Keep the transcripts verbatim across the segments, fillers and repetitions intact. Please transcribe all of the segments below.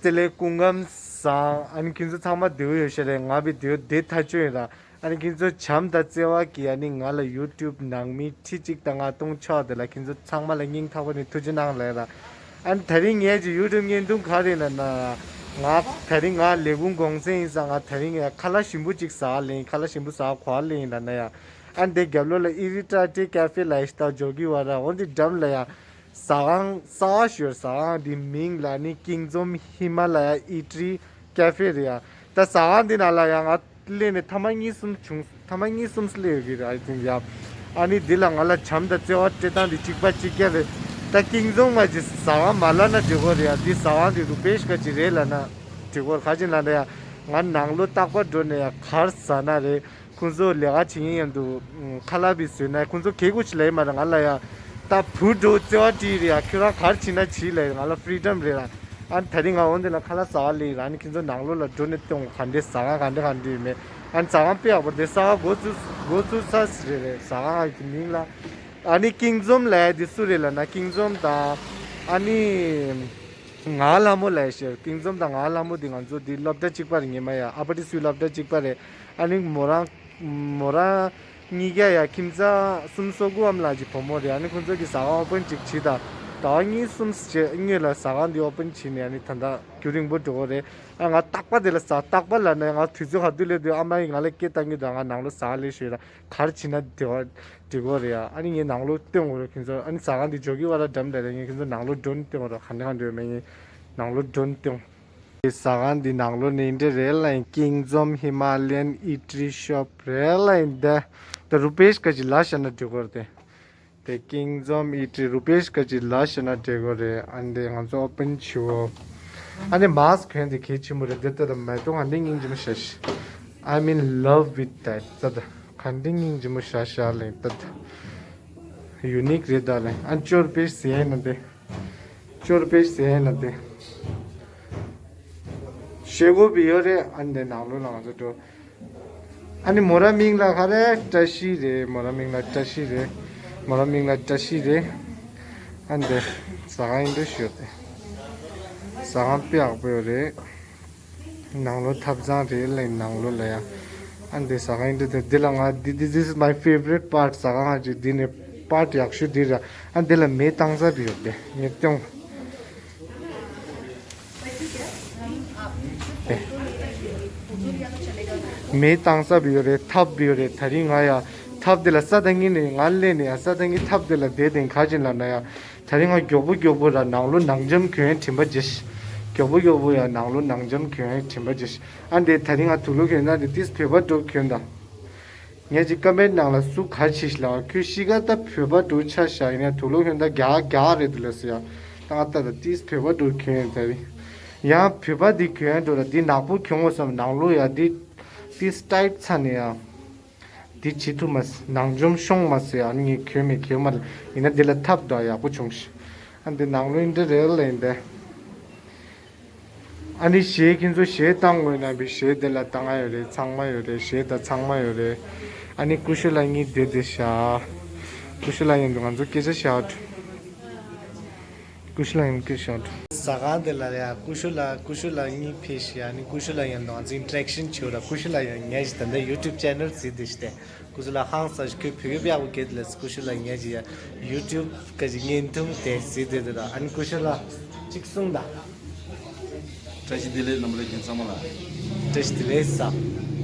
དེ་ལས་སྐུ་ཁམས་བཟང་། ཨ་ནི་ཁྱེད་ཚོ་ཚང་མ་བདེ་པོ་ཡོད་ཤག་རེད། ང་བི་བདེ་པོ་བདེ་ཐག་ཆོད་ཡིན་ར། ཨ་ནི་ཁྱེད་ཚོ་བྱམས་དང་བརྩེ་བ་གིས་ཨ་ནི་ང་ལ་ཡུ་ཊུབ་ནང་མི་ཁྲི་གཅིག་དང་ལྔ་སྟོང་ཆགས་དེ་ལ་ཁྱེད་ཚོ་ཚང་མ་ལ་སྙིང་ཐག་པ་ནས་ཐུགས་རྗེ་གནང་ལབ་ར། ཨ་ནི་དེ་རིང་ངས་ཀྱི་ཡུ་ཊུབ་བརྙན་ཐུང་ག་རེ་ལབ་ན། ང་དེ་རིང་ང་ལས་ཁུངས་གུང་སེང་ཡིན་ཙང་ང་དེ་རིང་ཡ་ཁ་ལག་ཞིམ་པོ་ཅིག་ཟ་ལེ་ཡིན། ཁ་ལག་ཞིམ་པོ་ཟ་ག་ལེ་ཡིན་ལབ་ན་ཡ། ཨ་ནི་དེ་རྒྱབ་ལོགས་ལ་ཨི་རི་ཊ་ཊི་ཀེ་ཧྥེ་ལབ་ཡ་ཞིག་ད་འཇོག་གི་བ་ར། འོན་ཏེ་འགྲམ་ལ་ཡ། ཟ་ཁང་གསར་པ་ཞིག་ཡོད། ཟ་ཁང་འདི་མིང་ལ་ནི་ཀིང་འཛོམས་ཧི་མ་ལ་ཡ་ཨི་ཊི་རི་ཀེ་ཧྥེ་རེད་ཡ། ད་ཟ་ཁང་འདི་ནང་ལ་ཡ་ང་སླེབས་ནས་ཐེངས་མ་གཉིས་གསུམ་བྱུང་། ཐེངས་མ་གཉིས་གསུམ་སླེབས་ཡོད་ཀྱི་རེད། ཨ་ཙི་ཡ། ཨ་ནི་འདི་ལ་ང་ལ་བྱམས་དང་བརྩེ་བ་སྤྲད་སྟངས་འདི་གཅིག་པ་གཅིག་རྐྱང་རེད། ད་ཀིང་འཛོམས་ང་ཅིག་ཟ་ཁང་མ་ལབ་ན་འགྲིག་གོ་རེད་ཡ། འདི་ཟ་ཁང་འདི་རུ་པེ་ཤི་ཀ་ཅིག་རེད་ལབ་ན་འགྲིག་གོ་རེད། ག་ཅིག་ལབ་ན་ཡ། ང་ནང་ལོགས་རྟག་པར་འགྲོ་ནས་ཡ་གར་ཟ་ན་རེད། ཁོང་ཚོ་ལས་ཀ་བྱེད་མཁན་མཉམ་དུ་ཁ་ལག་བི་བཟོས་ན་ཁོང་ཚོ་གད་ཁུ་ཅིག་ལབ་ཡོད་མ་རེད་ང་ལ་ཡ། ད་བུ་འགྲོ་བརྩེ་བ་སྤྲད་རེད་ཡ། ཁྱོད་རང་ག་རེ་བྱེད་ན་བྱེད་ལབ་ཡོད། ང་ལ་ཕི་རི་ཌམ་རེད་ལ། ཨ་ནི་དེ་རིང་ང་འོང་དེ་ལ་ཁ་ལག་ཟ་བ་ལེན་ར། ཨ་ནི་ཁྱེད་ཚོ་ནང་ལོགས་ལ་འགྲོ་ནས་སྟོན་ག་འདྲས་ཟ་ཁང་ག་འདྲས་ག་འདྲས་ཡོད་མེད། ཨ་ནི་ཟ་ཁང་དཔེ་ཡག་པོ་རེད། ཟ་ཁང་འགོ་ཚུགས་འགོ་ཚུགས་ས་རེད་རེད། ཟ་ཁང་གི་མིང་ལ་ཨ་ནི་ཀིང་འཛོམས་ལབ་ཡ་འདི་སུ་རེད་ལབ་ན་ཀིང་འཛོམས་དང་ཨ་ནི། ངག་ལྷ་མོ་ལབ་ཡ་ཞིག་ཀིང་འཛོམས་དང་ངག་ལྷ་མོ་འདི་ང་ཚོ་འདི་སློབ་གྲྭ་གཅིག་པ་རེད། ངེས་མ་ཡ་ཨ་པ་ཏི་སུའི་སློབ་གྲྭ་གཅིག་པ་རེད། ཨ་ནི་མོ་རང་མོ་རང་གཉིས་ཀ་ཡ་ཁྱིམ་ཚང་སུམ་སོ་དགུའམ་ལ་ཅིག་བུ་མོ་རེད། ཨ་ནི་ཁོང་ཚོ་གི་ཟ་ཁང་ཨོ་པན་ཅིག་བྱེད་ད་ཟླ་བ་གཉིས་གསུམ་རྗེས་སྔོན་ལ་ཟ་ཁང་འདི་ཨོ་པན་བྱེད་ནས་ཨ་ནི་ད་ལྟ་རྒྱུན་རིང་པོ་འགྲོ་གི་རེད། ཨ་ང་རྟག་པ་དེ་ལ་ཟ་རྟག་པ་ལབ་ན་ང་དུས་ཚོད་ག་དུས་སླེབས་དུས་ཨ་མ་ཡིས་ང་ལ་སྐད་བཏང་གི་འདུག་ང་ནང་ལོགས་ཟ་ལས་ཞུས་ལ། ག་རེ་བྱེད་ན་འགྲིག་གོ་རེད་ཡ། ཨ་ནི་ངས་ནང་ལོགས་སྟོན་དགོས་རེད་ཁྱེད་ཚོ། ཨ་ནི་ཟ་ཁང་འདི་འཇོག་གི་བ་ལ་འགྲམ་ལ་རེད། ངས་ཁྱེད་ཚོ་ནང་ལོགས་ཌོན་སྟོན་དགོས་རེད། ག་འདྲ་ག་འདྲ་ཡོད་མེད་ངས་ནང་ལོགས་ཌོན་སྟོན། ཟ་ཁང་འདི་ནང་ལོགས་ནས་འདྲ་རེད་ལ། ཀིང་འཛོམས་ཧི་མ་ལ་ཡན་ཨི་ཊི་རི་ཤོབ་རེད་ལ། ཡིན་ད་ད་རུ་པེ་ཤི་ཀ་ཅིག་ལ་བཞག་ན་འགྲིག་གོ་རེད་དེ། དེ་ཀིང་འཛོམས་ཨི་ཊི་རི་རུ་པེ་ཤི་ཀ་ཅིག་ལ་བཞག་ན་འགྲིག་གོ་རེད། ཨ་ནི་དེ་ང་ཚོ་ཨོ་པན་བྱེད་འོ། ཨ་ནི་མཱ་སི་ཀི་གོན་དེ་གལ་ཆེན་པོ་རེད། དེ་ལྟ་དང་མེ་ཏོག་ག་འདྲ་སྙིང་རྗེ་མོ་ཞེ་ཞེ། I'm in love with that. ད་ད་ག་འདྲ་སྙིང་རྗེ་མོ་ཞེ་ཞེ་ལེན་ད་ད། ཡུ་ནིག་རེད་ད་ལེ། ཨ་ནི་ཅོར་པེ་ཟེར་ན་དེ། ཅོར་པེ་ཟེར་ན་དེ། ཤེལ་སྒོ་བི་ཡོད་རེད། ཨ་ནི་དེ་ནང་ལོགས་ལ་ང་ཚོ་འགྲོ། ཨ་ནི་མོ་ར་མིང་ལ་ག་རེ་བཀྲ་ཤིས་རེད། མོ་ར་མིང་ལ་བཀྲ་ཤིས་རེད། མོ་ར་མིང་ལ་བཀྲ་ཤིས་རེད། ཨ་ནི་དེ་ཟ་ཁང་ཡིན་འདྲ་ཞུ་དེ། ཟ་ཁང་དཔེ་ཡག་པོ་ཡོད་རེད། ནང་ལོགས་ཐབ་ཚང་རེད་ལ། ནང་ལོགས་ལ་ཡ། ཨ་ནི་དེ་ཟ་ཁང་ཡིན་འདྲ་དེ། འདི་ལ་ང་འདི་འདི་this is my favorite part. ཟ་ཁང་ང་ཅིག་འདི་ནས་པར་ཊི་ཡག་ཤོས་འདི་ར། ཨ་ནི་འདི་ལ་མེ་བཏང་ས་བི་ཡོད་དེ་ངས་སྟོན། མེ་བཏང་ས་བི་ཡོད་རེད། ཐབ་བི་ཡོད་རེད། དེ་རིང་ང་ཡ་ཐབ་དེ་ལ་ས་ད་ངི་ནས་ང་སླེབས་ནས་ཡ་ས་ད་ངི་ཐབ་དེ་ལ་བསྡད་དེ་ག་ཅིག་ལབ་ན་ཡ། དེ་རིང་ང་མགྱོགས་པོ་མགྱོགས་པོ་ར་ནང་ལོགས་ནང་འཇམ་གྱོན་དྲན་པ་བརྗེད་ཤག་མགྱོགས་པོ་མགྱོགས་པོ་ཡ་ནང་ལོགས་ནང་འཇམ་གྱོན་དྲན་པ་བརྗེད་ཤག་ཨ་འདི་དེ་རིང་ང་དུག་ལོག་གྱོན་ན་འདི་ཏིས་བོད་པ་འདྲ་གྱོན་ད། ངས་ཅིག་ཀ་མེད་ནང་ལ་སུ་ག་ཆེ་ཤི་ལ་ཁྱོད་ཤི་ག་ད་བོད་པ་འགྲོ་ཆ་བཞག་ཡིན་ན་དུག་ལོག་གྱོན་ད་རྒྱ་རྒྱ་རེད་འདུག་ལ་སི་ཡ། ད་ང་ད་ད་ཏིས་བོད་པ་འགྲོ་གྱོན་ཡིན་ད་རི། ཡང་བོད་པ་འདི་གྱོན་འགྲོ་ལ་འདི་ནག་པོ་གྱོན་འོ་བསམ་ནང་ལོགས་ཡ་འདི་ཏིས་ཊའིཊ་ཚ་ནས་ཡ། འདི་བྱེད་ཐུབ་མ་སི་ནང་འཇོམས་ཤོང་མ་སི་ཨ་ནི་ངས་གྱོན་མེད་གྱོན་མ་ལ་ཡིན་ན་འདི་ལ་ཐབ་ད་ཡག་པོ་བྱུང་ཤི། ཨ་འདི་ནང་ལོགས་འདི་རེད་ལ་ཡིན་ད། ཨ་ནི་གཞས་ཁྱེད་ཚོ་གཞས་བཏང་དགོས་ན་བི་གཞས་དེ་ལ་བཏང་ང་ཡོད་རེད། ཚང་མ་ཡོད་རེད། གཞས་དང་ཚང་མ་ཡོད་རེད། ཨ་ནི་ཀུ་ཤུ་ལ་གཉིས་བསྡད་བསྡད་ཤག་ཀུ་ཤུ་ལ་ཡིན་འདུག་ང་ཚོ་སྐད་ཆ་བཤད་འགྲོ། ཀུ་ཤུ་ལ་ཡིན་སྐད་བཤད་འགྲོ། ཟ་ཁང་དེ་ལ་ཡ་ཀུ་ཤུ་ལ་ཀུ་ཤུ་ལ་གཉིས་ཕེབས་ཤག་ཨ་ནི་ཀུ་ཤུ་ལ་ཡིན་འདུག་ང་ཚོ་ཨིན་ཊ་རེག་ཤན་བྱེད་ར། ཀུ་ཤུ་ལ་ཡིན་ངས་ད་ལྟ་ཡུ་ཊུབ་ཆེ་ནལ་བརྩིས་བསྡད་ཤག་སྟེ། ཀུ་ཤུ་ལ་ཧང་སང་ཞིག་ཁོས་བོད་སྐད་ཡག་པོ་སྐད་ལ་ཀུ་ཤུ་ལ་ངས་ཀྱི་ཡ་ཡུ་ཊུབ་ག་ཅིག་བརྙན་ཐུང་དེ་གཟིགས་དེ་དེ་དང་ཨ་ནི་ཀུ་ཤུ་ལ་གཅིག་གསུངས་དང་། བཀྲ་ཤིས་བདེ་ལེགས་རྣམ་པ་ལྷན་རྒྱས་ཚང་མ་ལ། བཀྲ་ཤིས་བདེ་ལེགས་ས།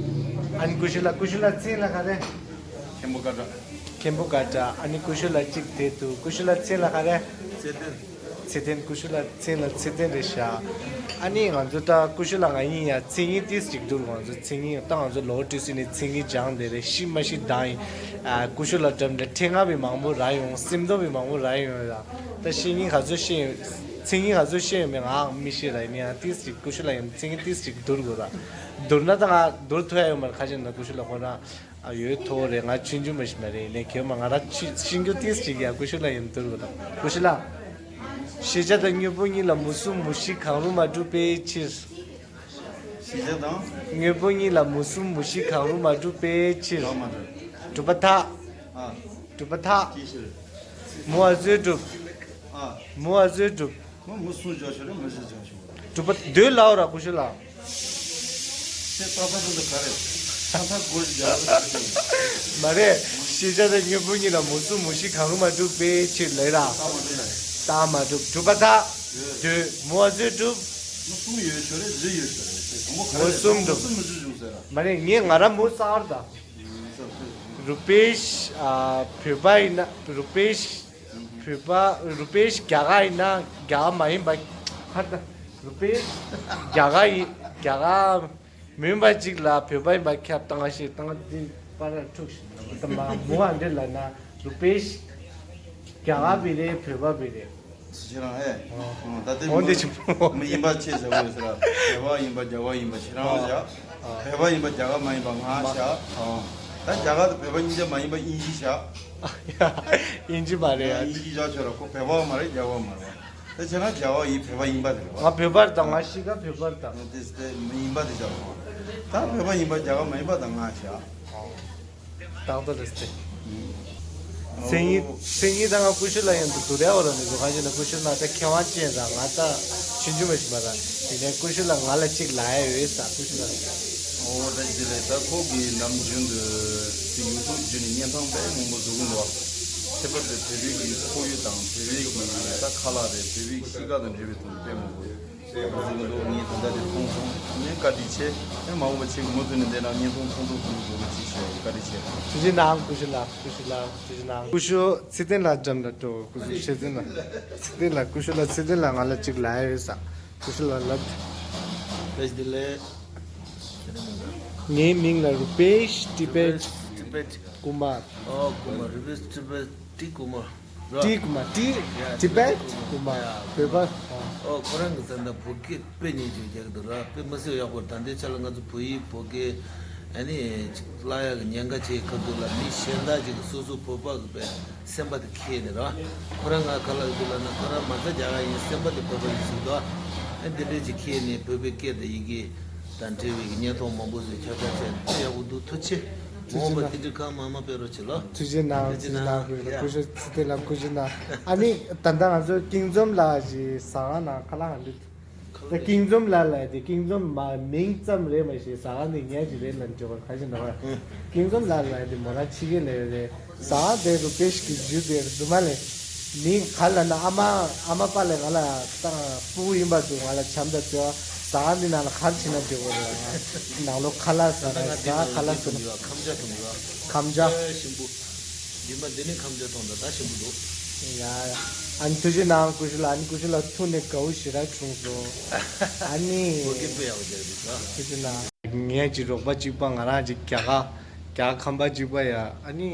ཨ་ནི་ཀུ་ཤུ་ལ་ཀུ་ཤུ་ལ་མཚན་ལ་ག་རེ། མཁན་པོ་ཀ་ཏྲ། མཁན་པོ་ཀ་ཏྲ། ཨ་ནི་ཀུ་ཤུ་ལ་གཅིག་དེ་དུ་ཀུ་ཤུ་ལ་མཚན་ལ་ག་རེ། ཚེ་བརྟན། ཚེ་བརྟན། ཀུ་ཤུ་ལ་མཚན་ལ་ཚེ་བརྟན་རེད་ཤག་ཨ་ནི་ང་ཚོ་ད་ཀུ་ཤུ་ལ་ང་ཡིན་ཡ་མཚན་ཉིད་ཏིས་ཅིག་འདུག་ང་ཚོ་མཚན་ཉིད་ད་ང་ཚོ་ལོ་ཏིས་ནས་མཚན་ཉིད་སྦྱངས་དེ་རེད། ཤི་མ་ཤི་ད་ཡིན། ཨ་ཀུ་ཤུ་ལ་འགྲམ་ནས་ཕྲེང་ང་བི་མང་པོ་ར་ཡོང་། སེམས་ཐོག་བི་མང་པོ་ར་ཡོང་ཡ། ད་ཤེས་ཉིན་ག་ཚོད་ཤེས་ཡོད། མཚན་ཉིད་ག་ཚོད་ཤེས་ཡོད་མེད་ང་མི་ཤེས་ར། ཡིན་ཡང་ཏིས་ཅིག་ཀུ་ཤུ་ལ་ཡིན་མཚན་ཉིད་ཏིས་ཅིག་བསྡུར་དགོས་ར། བསྡུར་ན་ད་ང་བསྡུར་ཐུབ་ཡ་ཡོད་མ་རེད། ཁ་ཅིག་ན་ཀུ་ཤུ་ལ་ཁོ་རང་ཨ་ཡོད་ཐོ་རེད། ང་ཆུང་ཆུང་མ་ཤི་མ་རེད། ཡིན་ནའི་ཁྱོད་མ་ང་ར་ཆུ་ཤིང་རྒྱུ་ཏིས་ཅིག་ཡ་ཀུ་ཤུ་ལ་ཡིན་བསྡུར་དགོས་ར། ཀུ་ཤུ་ལ། ཤེས་བྱ་དང་དངོས་པོ་གཉིས་ལ་མུ་གསུམ་མུ་བཞི་གང་རུང་མ་གྲུབ་པའི་ཕྱིར། ཤེས་བྱ་དང་། དངོས་པོ་གཉིས་ལ་མུ་གསུམ་མུ་བཞི་གང་རུང་མ་གྲུབ་པའི་ཕྱིར། གང་མ་གྲུབ། གྲུབ་པ་དག་ཨ། གྲུབ་པ་དག་ཅིའི་ཕྱིར། མུ་བ་བཟོས་གྲུབ། ཨ། མུ་བ་བཟོས་གྲུབ། མུ་མུ་གསུམ་བྱ་ཆོག་རེད། མུ་བཞི་བྱ་ཆོག་རེད། གྲུབ་པ་འདོད་ལའོ་ར་ཀུ་ཤུ་ལ། ཁྱེད་ཏག་ཏག་ཏག་ཏག་ག་རེ། ས་ཐག་སྒོ་རྒྱག་རོགས་བྱེད། མ་རེད། ཤེས་བྱ་དང་སྙན་པོ་གཉིས་ལ་མུ་སུམ་མུ་ཤི་གང་རུང་མ་གྲུབ་པའི་ཕྱིར་ལས་ར། རྟགས་མ་གྲུབ། གྲུབ་པ་དག་འདོད། མུ་བ་ཚོད་གྲུབ། མུ་གསུམ་ཡོད་ཆོག་རེད། བཞི་ཡོད་ཆོག་རེད། དེ་དང་པོ་ག་རེ་མུ་གསུམ་རེད། གྲུབ། མུ་གསུམ་མུ་བཞི་བྱུང་ཟེར་ར། མ་རེད། ངས་ང་ར་མུ་གསར་ད། རུ་པེཤ། ཨ། བོད་པ་ཡིན་ན་རུ་པེཤ། བོད་པ། རུ་པེཤ་རྒྱ་གར་ཡིན་ན་རྒྱ་གར་མ་ཡིན་པ། ཧ་ད། རུ་པེཤ་རྒྱ་གར་ཡིན། རྒྱ་གར་མིན་པ་ཅིག་ལ་བོད་པ་ཡིན་པ་ཁྱབ་བཏང་ཞེས་བཏང་། འདི་པར་འཁྲུག་ཞིག་ད་མ་མུ་བ་འདི་ལ་ན་རུ་པེཤ་རྒྱ་གར་བི་རེད། བོད་པ་བི་རེད། ཁྱེད་རང་ཨེ། ད་ལྟའི་འོ་འདི་ཆུ་མི་ཡིན་པ་ཆེ་ཟེར་བ་ཡོད་ཟེར་ར། བོད་པ་ཡིན་པ་རྒྱ་གར་ཡིན་པ་ཁྱེད་རང་བཞག་བོད་པ་ཡིན་པ་རྒྱ་གར་མ་ཡིན་པ་ང་བཞག་ད་རྒྱ་གར་དང་བོད་པ་གཉིས་ཆ་མ་ཡིན་པ་དབྱིན་ཇི་བཞག་དབྱིན་ཇི་མ་རེད་ཡ། དབྱིན་ཇི་བཞག་ཆོག་ར། ཁོ་བོད་པ་མ་རེད། རྒྱ་གར་མ་རེད་བ། ད་ཁྱེད་རང་རྒྱ་གར་ཡིན། བོད་པ་ཡིན་པ་རེད་བ། ང་བོད་པ་རེད་ད། ང་གཤིས་ཀ་བོད་པ་རེད་ད། དེ་དེ་མི་ཡིན་པ་དེ་བཞག་སོང་། ད་བོད་པ་ཡིན་པ་རྒྱ་གར་མ་ཡིན་པ་ད་ང་བཞག་ཏག་ཏག་རེད་ཟེར། མཚན་ཉིད་མཚན་ཉིད་ད་ང་ཀུ་ཤུ་ལ་ཡང་དུ་དུ་རེ་བ་ར་མི་འདུག་གང་ཞེ་ན་ཀུ་ཤུ་ན་ད་མཁས་དབང་ཅན་ར། ང་ད་ཆུང་ཆུང་མ་ཞིག་མ་ར། དེ་ནས་ཀུ་ཤུ་ལ་ང་ལ་གཅིག་ལ་ཡ་ཡོད་ས། ཀུ་ཤུ་ལ། ཨོ་ད་དེ་ལས་ད་ཁོ་གི་ནམ་རྒྱུན་དུ་དེ་ཡུ་ཊུབ་བརྒྱུད་ནས་བརྙན་ཐུང་དཔེ་མང་པོ་བཟོ་གི་འདུག་ཁྱད་པར་དུ་བོད་པའི་གི་ཁོར་ཡུག་དང་བོད་པའི་གི་ད་ཁ་ལག་རེད། བོད་པའི་གི་གཤིས་ཀ་དང་འབྲེལ་བའི་ཐོག་ནས་དཔེ་མང་པོ་ཡོད། ཡག་པོ་བཟོ་གི་འདུག་ངས་ད་ལྟ་དེ་མཐོང་སོང་། ངས་བཀའ་དྲིན་ཆེ། ཨེ་མ་འོངས་པ་ཁྱེད་ཀྱི་མུ་མཐུད་ནས་འདི་ནང་བརྙན་ཐུང་ཐུང་ཐུང་ཐུང་བཟོ་རོགས་གྱིས་ཞེས་བཀའ་དྲིན་ཆེ། ཐུགས་རྗེ་གནང་། ཀུ་ཤུ་ལགས། ཀུ་ཤུ་ལགས། ཐུགས་རྗེ་གནང་། ཀུ་ཤུ་ཚེ་བརྟན་ལགས་འགྲམ་ལ་འགྲོ། ཀུ་ཤུ་ཚེ་བརྟན་ལགས། ཚེ་བརྟན་ལགས། ཀུ་ཤུ་ལགས། ཚེ་བརྟན་ལགས་ང་ལ་གཅིག་ལབ་ཡ་ཡོད་ས། ཀུ་ཤུ་ལགས་ལབ། བཀྲ་ཤིས་བདེ་ལེགས། ངའི་མིང་ལ་རུ་པེཤ་ཏི་བེད་ཏི་བེད་ཀུ་མར། ཨོ་ཀུ་མར། རུ་པེཤ་ཏི་བེད་ཏི་ཀུ་མར། ཏི་ཀུ་མ། ཏི། ཡ། ཏི་བེད་ཀུ་མ། ཡ། བོད་པ། ཨོ་ཁོ་རང་གི་ས་ན་བོད་སྐད་དཔེ་ཉན་ཅིག་རྒྱག་གི་འདུག་ར། དཔེ་མི་སྲིད་ཡག་པོ། ད་ལྟའི་ཆ་ལ་ང་ཚོ་བོད་ཡིག་བོད་སྐད་ཨ་ནི་ཅིག་བརླག་ཡག་གི་ཉེན་ཁ་ཆེ་ཁ་ཐུག་ལ། མི་གཞན་དག་ཅིག་གིས་སོ་སོ་བོད་པ་གི་དཔེ་སེམས་པ་དེ་ཁེལ་ནས་ར། ཁོ་རང་ང་ག་ལ་ཡོད་ལ་ན་ཁོ་རང་མ་རྩ་རྒྱ་གར་ཡིན། སེམས་པ་དེ་བོད་པ་ཡིན་ཟེར་འདུག་ཨ་འདི་འདྲས་ཅིག་ཁེལ་ནས་བོད་པའི་སྐད་དང་ཡི་གེ་དང་འབྲེལ་བའི་གི་བརྙན་ཐུང་མང་པོ་ཟིག་ཁྱབ་བསྒྲགས་བྱས་ནས་དཔེ་ཡག་པོ་འདུག་ཐུགས་རྗེ་ཆེ། ཐུགས་རྗེ་མ་འོངས་པ་གནང་། དེ་འདྲའི་ཁ་མ་མ་སྤེལ་རོགས་བྱེད་ལོ། ཐུགས་རྗེ་གནང་། ཐུགས་རྗེ་གནང་། ཐུགས་རྗེ་གནང་། ཡ། ཀུ་ཤུ་ཚེ་བརྟན་ལགས་ཀུ་ཤུ་གནང་། ཨ་ནི་ད་ལྟ་ང་ཚོ་ཀིང་འཛོམས་ལ་ཞིག་ཟ་ཁང་ནང་ཁ་ལག་ག་འདྲ་འདུག་ད་ཀིང་འཛོམས་ལ་ལ་དེ་ཀིང་འཛོམས་མ་མིང་ཙམ་རེད་མ་ཤེས། ཟ་ཁང་དེ་ངས་ཅིག་རེད་ལབ་འཇོག་པར་ཁ་ཞིག་འདྲ་བ། ཀིང་འཛོམས་ལ་ལ་དེ་མོ་རང་ཕྱི་རྒྱལ་ལ་ཡོད་རེད། ཟ་ཁང་དེ་རུ་པེ་ཤི་གི་རྒྱུ་དེ་རུ་དུ་མ་ལས། མིང་ག་ལ་ན་ཨ་མ་ཨ་མ་པ་ལས་ང་ལ་ཏང་སྤུ་གུ་ཡིན་པ་དུ་ང་ལ་བྱམས་དང་བརྩེ་བ། ཟ་ཁང་འདི་ནང་ལ་གར་ཕྱིན་ན་འགྲིག་གོ་རེད། ནང་ལོགས་ཁ་ལག་ཟ་ན་ཟ་ཁ་ལག་ཟ་ན། ཁམ་ཇ་འཐུང་གི་ཡོད། ཁམ་ཇ། ཞིམ་པོ། རྗེས་མ་འདི་ནས་ཁམ་ཇ་འཐུང་དང་ད་ཞིམ་པོ་འདུག་ཡ་ཡ། ཨ་ནི་ཐུགས་རྗེ་གནང་། ཀུ་ཤུ་ལགས། ཨ་ནི་ཀུ་ཤུ་ལགས་ཐུག་ནས་དགའ་བོ་ཞེ་དྲག་བྱུང་སོང་། ཨ་ནི། བོད་སྐད་དཔེ་ཡག་པོ་རྒྱག་འདུག་ད། ཐུགས་རྗེ་གནང་། ངས་ཅིག་རོགས་པ་གཅིག་པ་ང་རང་ཅིག་རྒྱ་གར་རྒྱ་གར་ཁམས་པ་གཅིག་པ་ཡ། ཨ་ནི་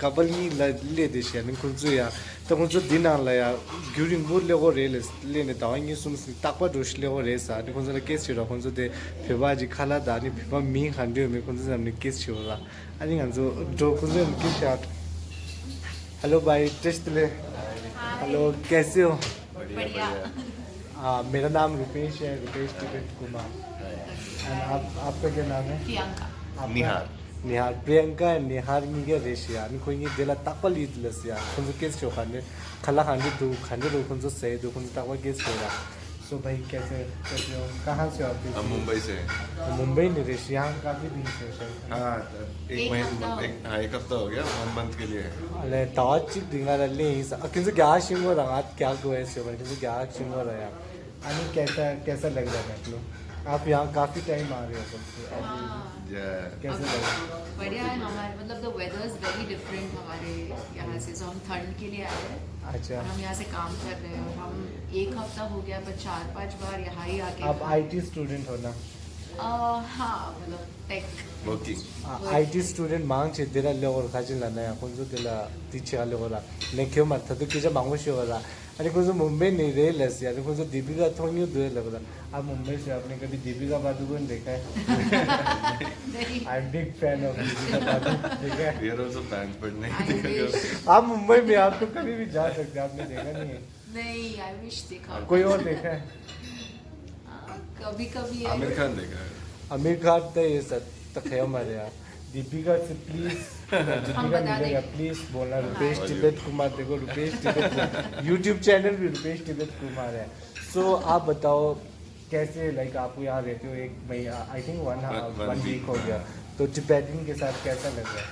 ཀ་པལ་གཉིས་ལ་སླེབས་ཏེ་བྱས་ནས་ཁོང་ཚོ་ཡ། ད་ཁོང་ཚོ་འདི་ནང་ལ་ཡ་རྒྱུན་རིང་པོ་སླེབས་ཀྱི་རེད་ལབ་སླེབས་ནས་ཟླ་བ་གཉིས་གསུམ་ཙམ་རྟག་པར་འགྲོ་ཞིག་སླེབས་ཀྱི་རེད་ཟེར། ཨ་ནི་ཁོང་ཚོ་ལ་སྐད་ཆ་དྲིས་རོགས། ཁོང་ཚོ་དེ་བོད་པ་ཅིག་ཁ་ལག་དང་ཨ་ནི་བོད་པ་མིང་ག་འདྲ་ཡོད་མེད་ཁོང་ཚོ་ནས་སྐད་ཆ་དྲིས་རོགས། ཨ་ནི་ང་ཚོ་འགྲོ། ཁོང་ཚོ་ནས་སྐད་ཆ། हेलो भाई, टेस्ट ले। हेलो, कैसे हो? बढ़िया। हाँ, मेरा नाम रुपेश है, रुपेश तिब्बत कुमार। And आप, आपका क्या नाम है? प्रियंका। आपका? निहार। निहार, प्रियंका and निहार གཉིས་ཀ་རེད་ཤག་ཡ། ཨ་ནི་ཁོ་གཉིས་དེ་ལ་རྟག་པར་སླེབས་ལབ་ཟེར་ཡ། ཁོང་ཚོ་སྐད་ཆ་ཤོད་ག་ནས་ཁ་ལག་ག་འདྲ་འདུག་ག་འདྲ་འདུག་ཁོང་ཚོ་ཟེར་འདུག་ཁོང་ཚོ་རྟག་པར་སྐད་ཆ་ཤོད་ཡ། सो भाई, कैसे, कैसे हो? कहाँ से हो आप? हम मुंबई से हैं। मुंबई ནས་རེད་ཤག་ཡ། काफी दिन से शायद। हाँ, एक एक महीना, हफ्ता हो एक, हाँ, एक हफ्ता हो गया, वन मंथ के लिए है। ཨ་ལས་ཟླ་བ་གཅིག་རིང་ང་ལ་སླེབས་ཡིན་ས། ཨ་ཁྱེད་ཚོ་རྒྱ་གར་ཤེས་ཀྱི་ཡོད་ར། ང་རྒྱ་གར་གོ་ཡ་ཟེར་བ། ཁྱེད་ཚོ་རྒྱ་གར་ཤེས་ཀྱི་ཡོད་ར་ཡ། ཨ་ནི་कैसा, कैसा लग रहा है मैक्लो? आप यहाँ काफी टाइम आ रहे हो तब से। अभी हाँ। या। कैसे लग रहा है? बढ़िया है हमारे, मतलब, the weather is very different हमारे यहाँ से, जो हम ठंड के लिए आए हैं। अच्छा। और हम यहाँ से काम कर रहे हैं। हम एक हफ्ता हो गया, पर चार पांच बार यहाँ ही आके आप आईटी स्टूडेंट हो ना? अ, हाँ, मतलब, टेक। वर्किंग। ཨ་ཨའི་ཊི་སི་ཊུ་ཌེན་ཊི་མང་ཆེ་དེ་ལ་སླེབས་ཡོད་རེད། ཁ་ཅིག་ལ་ན་ཡང་ཁོང་ཚོ་དེ་ལ་དེ་ཆེ་ག་སླེབས་ཡོད་རེད། ལས་ཁྱོད་མ་ད་དུང་སྐད་ཆ་མང་པོ་ཤོད་ཡོད་རེད། ཨ་ནི་ཁོང་ཚོ་མུམ་བེ་ནས་རེད་ལབ་ཟེར། ཨ་ནི་ཁོང་ཚོ་དི་པི་ཀ་མཐོང་མྱོང་འདུག་ལབ་རེད། आप मुंबई से हो, आपने कभी दीपिका पादुकोण देखा है? नहीं। I'm big fan of Deepika पादुकोण, ठीक है? We are also fans, but नहीं देखा। आप मुंबई में, आप तो कभी भी जा सकते हैं, आपने देखा नहीं है? नहीं, आई विश देखा। कोई और देखा है? हाँ, कभी कभी है। आमिर खान देखा है। आमिर खान तो ये सब तो खैर मरे यार। दीपिका से प्लीज, दीपिका मिलेगा, प्लीज बोलना। रुपेश तिब्बत कुमार देखो, रुपेश तिब्बत कुमार, यूट्यूब चैनल भी रुपेश तिब्बत कुमार है। सो आप बताओ, कैसे, लाइक, आप यहाँ रहते हो एक महीना, I think one one one week हो गया, तो टिबेटन के साथ कैसा लग रहा है?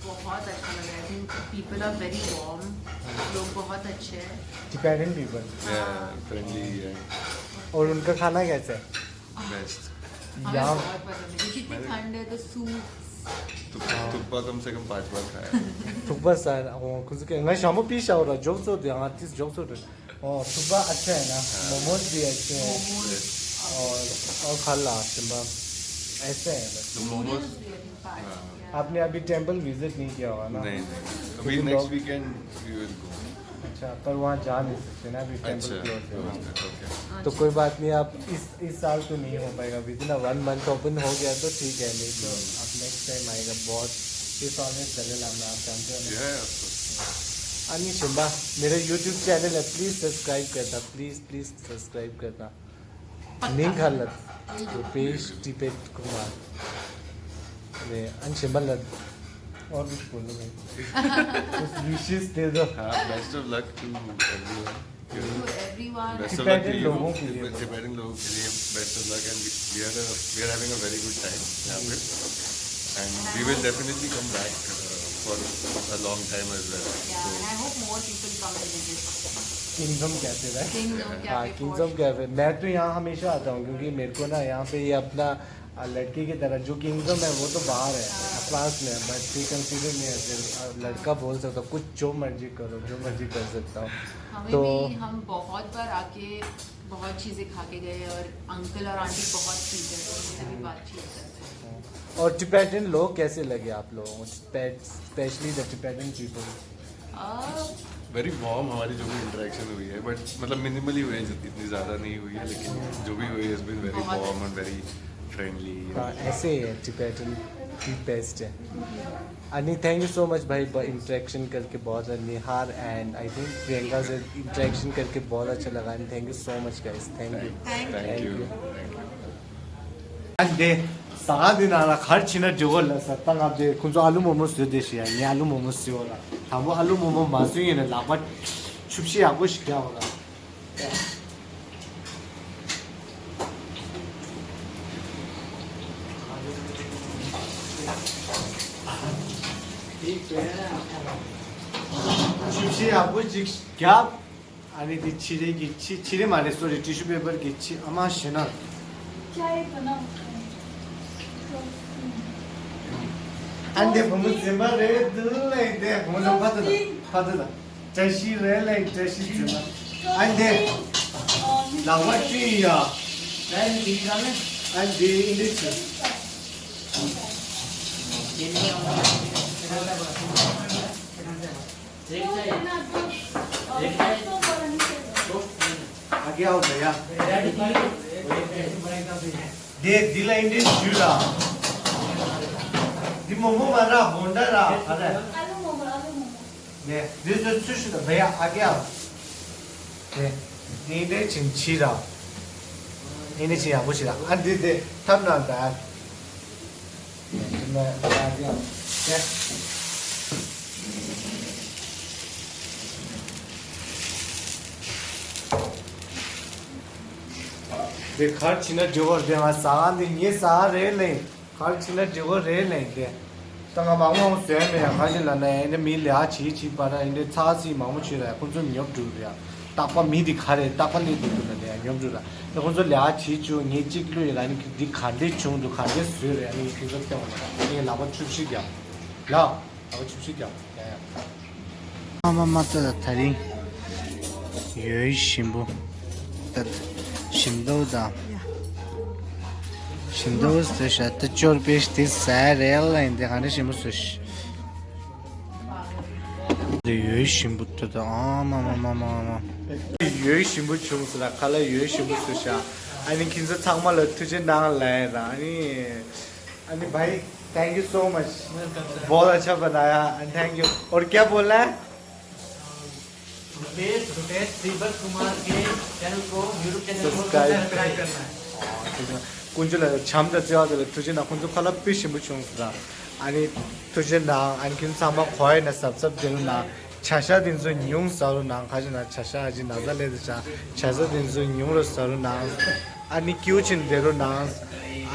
बहुत अच्छा लग रहा है। I think people are very warm. लोग बहुत अच्छे हैं. Tibetan people. Yeah, friendly है. और उनका खाना कैसा है? Best. हमें यहाँ बहुत पसंद है क्योंकि इतनी ठंड है तो सूप. थुक्पा कम से कम पांच बार खाया. थुक्पा सर, 어, 그렇게 나 ሻܡ་པོ་པི་ཤ་འོ་ར་ཇོག་ཚོ་དེ་ང་ཏིས་ཇོག་ཚོ་དེ. 어, थुक्पा अच्छा है ना? मोमोज भी अच्छे हैं. और और खाला सिम्बा ऐसे है बस. मोमोज. आपने अभी टेम्पल विजिट नहीं किया होगा ना? नहीं नहीं, अभी next weekend we will go. अच्छा, पर वहाँ जा नहीं सकते ना, अभी टेम्पल अच्छा. क्लोज है. ओके. तो कोई बात नहीं, आप इस इस साल तो नहीं हो पाएगा, with in one month open हो गया तो ठीक है, नहीं तो आप नेक्स्ट टाइम आएगा. बहुत डिसऑनेस्ट दलाई लामा, आप जानते हो ना? या, ऑफ कोर्स. अनि सिम्बा, मेरो युट्युब च्यानल है, प्लिज सब्सक्राइब गर्दा, प्लिज प्लिज सब्सक्राइब गर्दा. निंगल रुपेश टिबेट कुमार. अनि सिम्बा ल, और कुछ बोलो भाई. कुछ विशेष दे दो. हाँ, best of luck to everyone. To everyone. Best of luck to लोगों के लिए. टिबेटन लोगों के लिए best of luck, and we are we are having a very good time यहाँ पे. And we will definitely come back for a long time as well. Yeah, and I hope more people come and visit. Kingdom cafe है. Kingdom हाँ, Cafe. Kingdom cafe. मैं तो यहाँ हमेशा आता हूँ क्योंकि मेरे को ना यहाँ पे ये अपना, आ, लड़के की तरह जो किंगडम है वो तो बाहर है, फ्रांस में है, बट वी कंसीडर नहीं है. फिर, आ, लड़का बोल सकता, कुछ जो मर्जी करो, जो मर्जी कर सकता हूँ. हमें तो भी, हम बहुत बार आके बहुत चीजें खा के गए और अंकल और आंटी बहुत स्वीट है, तो उनसे भी बातचीत करते हैं. और टिबेटन लोग कैसे लगे आप लोगों को, specially the Tibetan people? Uh, very warm हमारी जो भी इंटरेक्शन हुई है, बट मतलब मिनिमली हुई है, इतनी ज़्यादा नहीं हुई है, लेकिन जो भी हुई है, it's been very warm and very friendly. हाँ, ऐसे ही है, टिबेटन भी बेस्ट है. अनि थैंक यू सो मच भाई, इंटरेक्शन करके बहुत, निहार एंड आई थिंक प्रियंका से इंटरेक्शन करके बहुत अच्छा लगा. And thank you so much guys, thank you. Thank you. ཨ་འདི་ཟ་ཁང་འདི་ནང་ལ་ག་རེ་བྱེད་ན་འགྲིག་གོ་ལ་ཟེར། ད་ང་འདི་ཁོང་ཚོ་ཨ་ལུ་མོག་མོག་བཟོས་བསྡད་ཤག་ཡ། ངས་ཨ་ལུ་མོག་མོག་བཟོས་པ་ལ། དང་པོ་ཨ་ལུ་མོག་མོག་མ་བཟོས་ཡིན་ན་ལག་པ་ཆུ་བཤལ་ཡག་པོ་ཞིག་རྒྱག་པ་ལ། ཆུ་བཤལ་ཡག་པོ་ཞིག་རྒྱབ། ཨ་ནི་འདི་ཕྱི་རིལ་གྱི་ཕྱི། ཕྱི་རིལ་མ་རེད། སོ་རི། ཊི་ཤུ་པེ་པར་གྱི་ཕྱི། ཨ་མ་ཞེ་ན། ཨ་འདི་བུ་མོ་འཛིན་པ་རེད་འདུག་ལེ། འདི་བུ་མོ་ཕ་ཏི་ད་ཕ་ཏི་ད། བཀྲ་ཤིས་རེད་ལེ། བཀྲ་ཤིས་འཛིན་པ། ཨ་འདི་ལག་པ་བཀྲུས་ཡ། ཨ་འདི་ཨིན་འདི་ཆི། आगे आओ भैया। दे दिला इंडियन शूरा। दि मोमो मारा होंडा रा। अरे। दे दिस इज सुशी। भैया आगे आओ। दे दे इंडियन चिंची रा। इंडियन चिंची रा। अरे दे दे थम ना दा। དེ་གར་ཕྱིན་ན་འགྲིག་གོ་རེད། ང་ཟ་ཁང་འདི་ངའི་ཟ་ཁང་རེད་ལེ། གར་ཕྱིན་ན་འགྲིག་གོ་རེད་ལེ། དེ་ད་ང་མང་མང་བཟོས་མེད་ཡ། ག་ཅི་ལབ་ན་ཡ། འདི་མི་ལས་ཀ་བྱེད་བྱེད་པ་ར། འདི་ཚ་ཚི་མང་པོ་བྱེད་ར། ཁོང་ཚོ་ཉོབ་འགྲོ་རེད་ཡ། རྟག་པ་མི་འདི་ག་རེ་རྟག་པ་སླེབས་འདུག་ལབ་ན་ཡ་ཉོབ་འགྲོ་ར། དེ་ཁོང་ཚོ་ལས་ཀ་བྱེད་བཅུག་ངས་གཅིག་བླུགས་ཡ་ལ། ནི་འདི་ག་འདྲས་བྱུང་འདུག་ག་འདྲས་བཟོས་རེད། ཨ་ནི་ཁྱེད་ཚོ་སྟོན་པ་ལ་ངས་ལག་པ་ཆུ་བཤལ་རྒྱབ་ལ། ལག་པ་ཆུ་བཤལ་རྒྱབ་ཡ་ཡ། མ་མ་མ་ལྟོས་ད། ད་རིང་ཡོས་ཞིམ་པོ་ད། ཞིམ་ཏོག་དང་ཞིམ་ཏོག་བཟོས་ཤག་ད་ཅོར་པེ་ཤ་དེ་ཟ་རེད་ལ། ཡིན་དེ་ག་འདྲ་ཞིམ་པོ་བཟོས་ཤག་དེ་ཡོས་ཞིམ་པོ་ད། ད་ཨ་མ་མ་མ་མ་མ། ཡོས་ཞིམ་པོ་བྱུང་ཟེར་ལ། ཁ་ལག་ཡོས་ཞིམ་པོ་བཟོས་ཤག་ཨ་ནི་ཁྱེད་ཚོ་ཚང་མ་ལ་ཐུགས་རྗེ་གནང་ལབ་ཡ་ར། ཨ་ནི། अनिल भाई, thank you so much। बहुत अच्छा बनाया and thank you। और क्या बोलना है? रुपेश, रुपेश श्रीवत्स कुमार के चैनल को, YouTube चैनल को सब्सक्राइब। सब्सक्राइब करना है। དཀོན་མཆོག་ལ་བྱམས་དང་བརྩེ་བ་དང་ཐུགས་རྗེ་གནང་། ཁོང་ཚོ་ཁ་ལག་དཔེ་ཞིམ་པོ་བྱུང་སོང་། ཨ་ནི་ཐུགས་རྗེ་གནང་། ཨ་ནི་ཁྱེད་ཚང་མ་གོ་ཡ་ན་གཟབ་གཟབ་བྱེད་རོགས་གནང་། བྱ་ཤ་དེ་ཚོ་ཉུང་ཟ་རོགས་གནང་། ག་ཅི་ན་བྱ་ཤ་ཨ་ཅི་ན་ཟ་ལེ་དེ་བྱ་བྱ་ཤ་དེ་ཚོ་ཉུང་རུ་ཟ་རོགས་གནང་། ཨ་ནི་སྐྱིད་པོ་བྱས་ནས་བསྡད་རོགས་གནང་།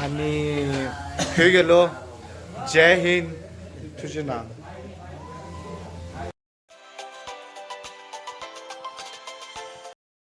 ཨ་ནི་བོད་རྒྱལ་ལོ། ཇའི་ཧིན། ཐུགས་རྗེ་གནང་།